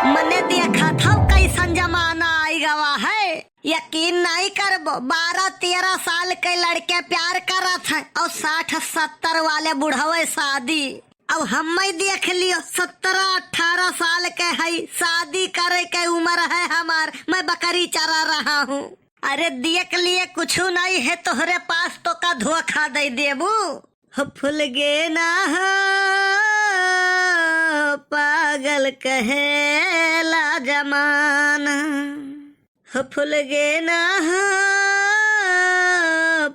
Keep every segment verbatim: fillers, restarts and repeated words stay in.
मने देखत हौ कैसन जमाना आइ गवा है। यकीन नाहीं करबो, बारह तेरह साल के लड़के प्यार करत हैं और साठ सत्तर वाले बुढ़वे शादी। अब हम्मै देख लियो, सत्रह अठारह साल के हई, शादी करे के उमर है हमार, मैं बकरी चरा रहा हूँ। अरे देख लिए कुछु नाहीं है तोहरे पास तो का धोखा दइ देबू? हो फुलगेना हो, पागल कहेला जमाना। हो फुलगेना हो,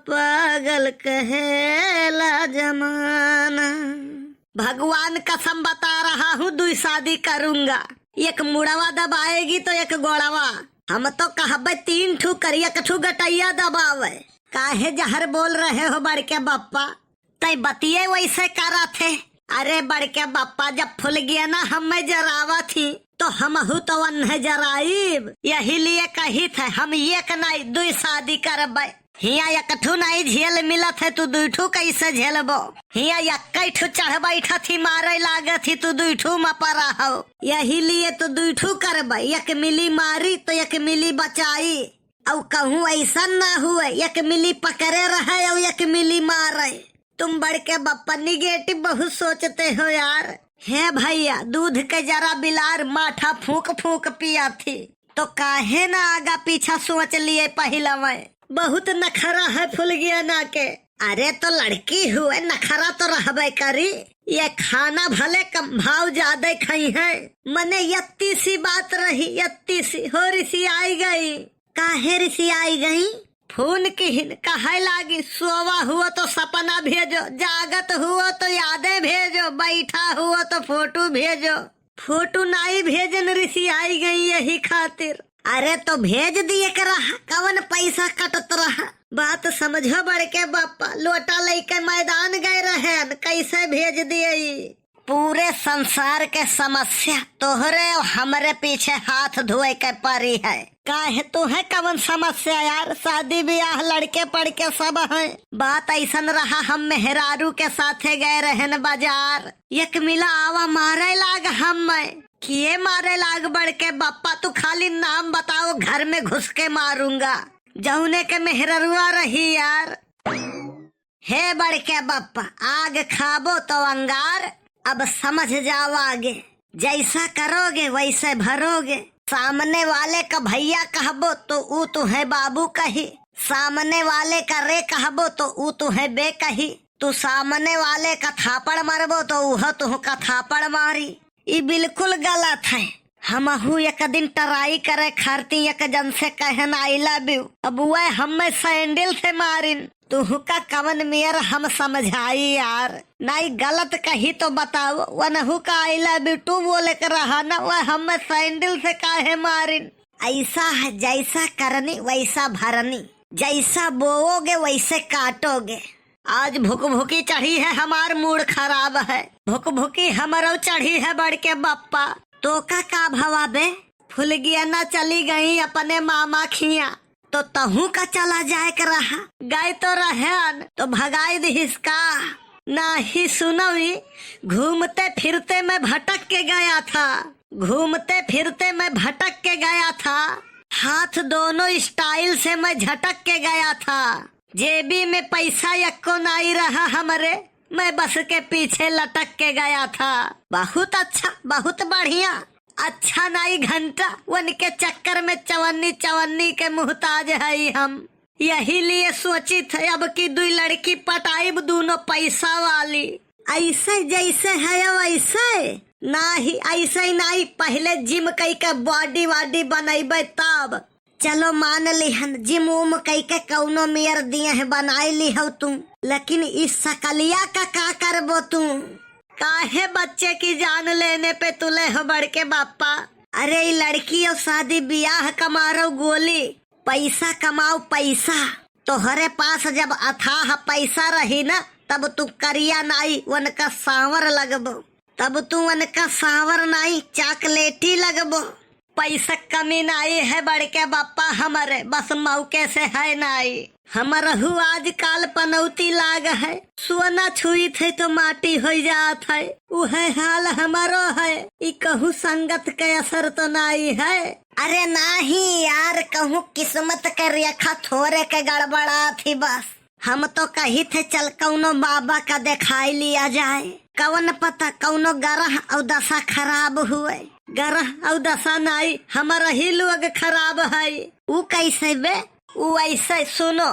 पागल कहेला जमाना। भगवान कसम बता रहा हूँ, दुई शादी करूँगा। एक मुड़वा दबाएगी तो एक गोड़वा। हम तो कहबे तीन ठू करी, एक ठू गटइया दबावे। काहे जहर बोल रहे हो बड़के बप्पा? तै बतिये वैसे करत है। अरे बड़के बप्पा, जब फुलगेना हम्मै जरावत ही, तो हमहू तो वन्हे जराइब। यही लिए कहित है, हम एक नाहीं दुई शादी करबै। हियाँ एक ठू नाहीं झेल मिलत है, तू दुई ठू कैसे झेलबो? हियाँ एक्कै ठू चढ़ बैठत ही, मारै लागत ही, तू दुई ठू मा परा हौ। यही लिए तू दुई ठू करबै, एक मिली मारी तो एक मिली बचाई। अउ कहूँ ऐसन ना हुए, एक मिली पकड़े रहे अउ एक मिली मारे। तुम बड़के बप्पा negative बहुत सोचते हो यार। हे भइया, दूध के जरा बिलार, माठा फूँक फूँक पिया थी, तो काहे ना आगा पीछा सोच लिए पहिलवै। बहुत नखरा है फुलगेना के। अरे तो लड़की हुए, नखरा तो रहबे करी। ये खाना भले कम भाव जादे खइहैं। मने यत्ती सी बात रही, यत्ती सी हो रिसियाई गई। काहे रिसियाई गई? फोन किहिन, कहै लागी, सोवा हुआ तो सपना भेजो, जागत हुआ तो यादें भेजो, बैठा हुआ तो फोटो भेजो। फोटो नाहीं भेजन, रिसियाई गई यही खातिर। अरे तो भेज दिए के रहा, कवन पैसा कटत रहा? बात समझो बड़के बप्पा, लोटा लइके मैदान गए रहेन, कैसे भेज दिए ई? पूरे संसार के समस्या तोहरे अउ हमरे पीछे हाथ धोए के परी है। काहे तोहे कवन समस्या यार? शादी बियाह लड़के पड़के सब हैं। बात ऐसन रहा, हम मेहरारू के साथे गए रहेन बाजार। एक मिला आवा मारे लाग हम्मै। किए मारे लाग बड़के बप्पा? तू खाली नाम बताओ, घर में घुस के मारूँगा। जौने के मेहररुआ रही यार। हे बड़के बप्पा, आग खाबो तो अंगार, अब समझ जाओ आगे। जैसा करोगे वैसे भरोगे। सामने वाले का भइया कहबो तो ऊ तुहे बाबू कही, सामने वाले का रे कहबो तो ऊ तुहे बे कही। तू सामने वाले का थापड़ मरबो तो उहो तुहका थापड़ मारी। ई बिल्कुल गलत है। हमहू एक दिन try करे खातिर एक जन से कहन I love you, अब वह हम्मै sandal से मारिन। तुहका कवन मेर हम समझाई यार? नाहीं गलत कही तो बताओ, वनहू का I love you too बोले के रहा न, वह हम्मै sandal से काहे मारिन? ऐसा है जैसा करनी वैसा भरनी, जैसा बोओगे वैसे काटोगे। आज भुकभुकी चढ़ी है, हमार mood खराब है। भुकभुकी हमरो चढ़ी है बड़के बप्पा। तोका का भवा बे? फुलगेना चली गई अपने मामा खिया, तो तहू का चला जाए के रहा। गए तो रहेन, तो भगाई दिहिस का? नाही सुनवी, घूमते फिरते मैं भटक के गया था, घूमते फिरते मैं भटक के गया था, हाथ दोनों style से मैं झटक के गया था, जेबी में पैसा यक्को नाई रहा हमरे, मैं बस के पीछे लटक के गया था। बहुत अच्छा, बहुत बढ़िया। अच्छा नाई घंटा, उनके चक्कर में चवन्नी चवन्नी के मुहताज हई हम। यही लिए सोचित है अब की दुई लड़की पटाइब, दूनो पैसा वाली। ऐसे जैसे है वैसे? नाही, ऐसे ही नाही, पहले gym कई के body वाडी बनैबे तब। चलो मान लिहन, gym उम कई के कौनो मेर दिए है बनाई लिहौ तू, लेकिन इस सकलिया का का करबो तू? काहे बच्चे की जान लेने पे तुले हो बड़के बापा? अरे ई लड़की और शादी बियाह का मारो गोली, पैसा कमाओ पैसा। तोहरे पास जब अथाह पैसा रही ना, तब तू करिया नाई उनका सांवर लगबो, तब तू उनका सांवर नाई चॉकलेटी लगबो। पैसा कमी नाई है बड़के बापा हमरे, बस मौके से है नाई। हमरहू आजकाल पनौती लाग है, सोना छुइत है तो माटी होइ जात है, उहे हाल हमरो है। ई कहूँ संगत के असर तो नाई है? अरे नाही यार, कहूँ किस्मत के रेखा थोरे के गड़बड़ात ही बस। हम तो कही थे चल कौनो बाबा का देखाई लिया जाए, कौन पता कौनो ग्रह और दशा खराब हुए। ग्रह और दशा नाई, हमरही लोग खराब है। ऊ कैसे बे? ऊ ऐसे, सुनो,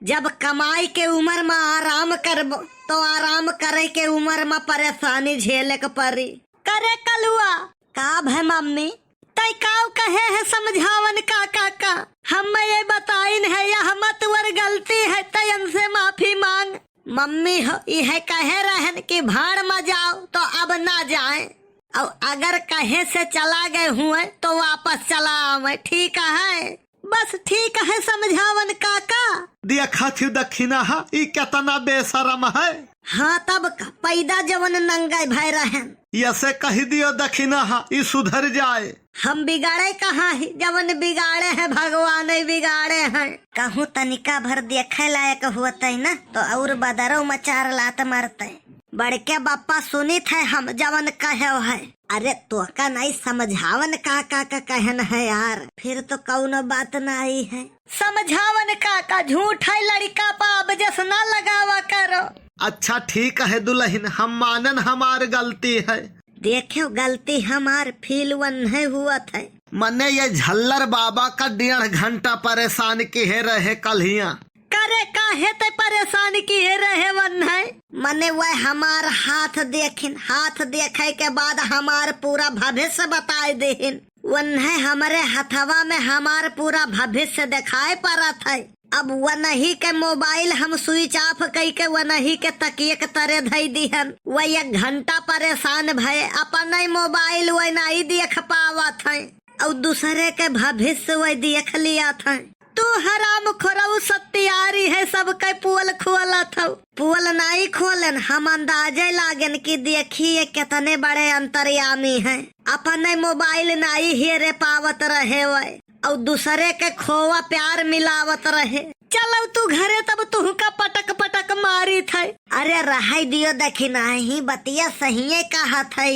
जब कमाई के उम्र में आराम करबो तो आराम करे के उम्र में परेशानी झेले के पड़ी। करे कलुआ। का भय मम्मी? तै काउ कहे है समझावन काका का? हम ये बताइन है, यह मत वर गलती है, तै इनसे माफी मांग। मम्मी हो, इहे कहे रहन कि भाड़ में जाओ तो अब ना जाए, और अगर कहे से चला गए हुए तो वापस चला आवे, ठीक है? बस ठीक है समझावन काका। देखा थी दखिना हा, ई केतना बेशरम है। हाँ तब का, पैदा जवन नंगे भय रहन। यसे कही दियो दखिना हा, ई सुधर जाए। हम बिगाड़े कहाँ ही, जवन बिगाड़े हैं भगवान ही बिगाड़े हैं। कहूँ तनिका भर देखे लायक होते ना तो और बदरौ में चार लात मारते। बड़के बप्पा सुनित है हम जवन कहे है। अरे तोका नहीं समझावन काका का कहन है यार, फिर तो कौनो बात नहीं है। समझावन काका झूठ है, लड़का पा अब जस ना लगावा करो। अच्छा ठीक है दुल्हन, हम मानन हमार गलती है। देखियो गलती हमार फील वन्हे हुआ था। मने ये झल्लर बाबा का डेढ़ घंटा परेशान किहे रहे कल्हिया। करे काहे ते परेशान किहे रहे वन्हे? मने वह हमार हाथ देखिन, हाथ देखे के बाद हमार पूरा भविष्य बताए देहिन। वन्हे हमरे हथवा में हमार पूरा भविष्य देखाए पड़त है। अब वनही के मोबाइल हम स्विच ऑफ कई के वनही के तकिए के तरे धई दिहन। वह एक घंटा परेशान भये, अपन ही मोबाइल वह नहीं देख पावत है और दूसरे के भविष्य वह देख लिया था। तू हराम खोरऊ सत्यारी है, सबके पोल खोलत हऊ। पोल नहीं खोलन, हम अंदाजे लागन कि देखी ये कितने बड़े अंतर्यामी हैं। अपने मोबाइल नहीं हेरे पावत रहे वह और दूसरे के खोवा प्यार मिलावत रहे। चलऊ तू घरे, तब तुहका पटक पटक मारी थे। अरे रहाई दियो, देखी नहीं बतिया सहिए कहत है।